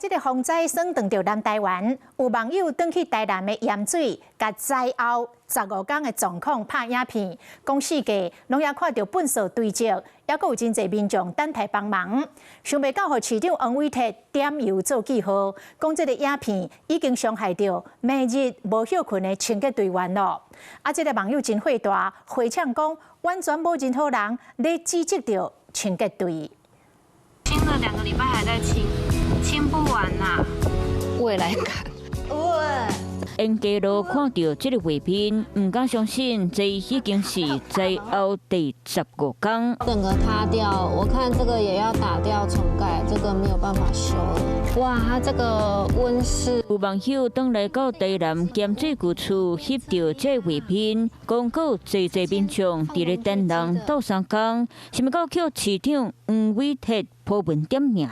這个風災算轉著南台灣，有網友轉去台南的鹽水，共災後15工的狀況拍影片，講四界攏猶看著糞埽堆積，猶閣有真濟民眾等待幫忙。想袂到，予市長黃偉哲點油做記號，講這个影片已經傷害著暝日無歇睏的清潔隊員囉。啊，這个網友真火大，回嗆講完全無任何人咧指責著清潔隊。清了2個禮拜還在清。清不完呐，未來感。沿街路看著這个畫面，毋敢相信，這已經是災後第15工。整個塌掉，我看這個也要打掉重蓋，這個沒有辦法修了。哇，它這個溫室。有網友轉來到台南鹹水舊厝翕著這個畫面，講閣濟濟民眾佇咧等人鬥相共，想袂到予市長黃偉哲 po 文點名。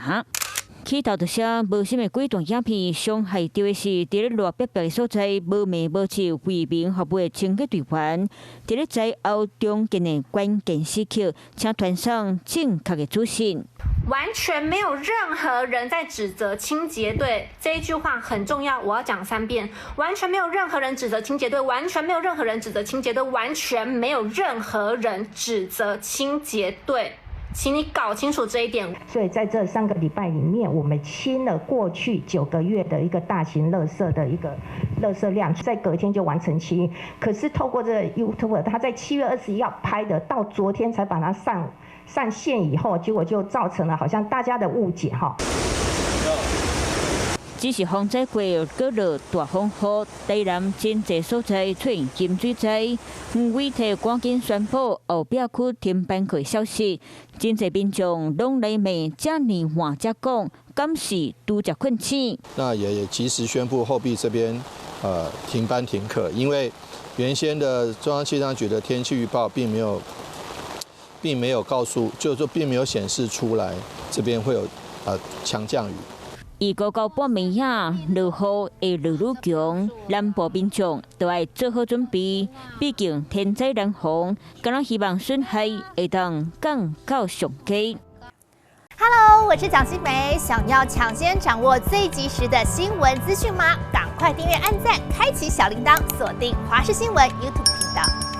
起頭就寫無啥物幾段影片，傷害著的是佇咧熱逼逼的所在，無暝無晝為民服務的清潔隊員，佇咧災後重建的關鍵時刻，請傳送正確的資訊。完全沒有任何人在指責清潔隊，這一句話很重要，我要講三遍。完全沒有任何人指責清潔隊，完全沒有任何人指責清潔隊，完全沒有任何人指責清潔隊。請你搞清楚這一點。所以在這3個禮拜裡面，我們清了過去9個月的一個大型垃圾的一個垃圾量，在隔天就完成清。可是透過這個 YouTuber，他在7月21號拍的，到昨天才把它上線以後，結果就造成了好像大家的誤解哈。只是風災過，閣落大風雨，台南真濟所在出現浸水災。黃偉哲趕緊宣布後壁區停班課消息，真濟民眾攏來罵，遮爾晚才講，敢是拄才睏醒？那也及時宣布後壁這邊停班停課，因為原先的中央氣象局的天氣預報並沒有告訴，就是說並沒有顯示出來這邊會有強降雨。預估到半暝仔落雨會落愈強，南部民眾都愛做好準備。畢竟天災難防，敢若希望損害會當降到上低。 Hello，我是蔣新梅，想要搶先掌握最及時的新聞資訊嗎？趕快訂閱、按讚、開啟小鈴鐺，鎖定華視新聞 YouTube 頻道。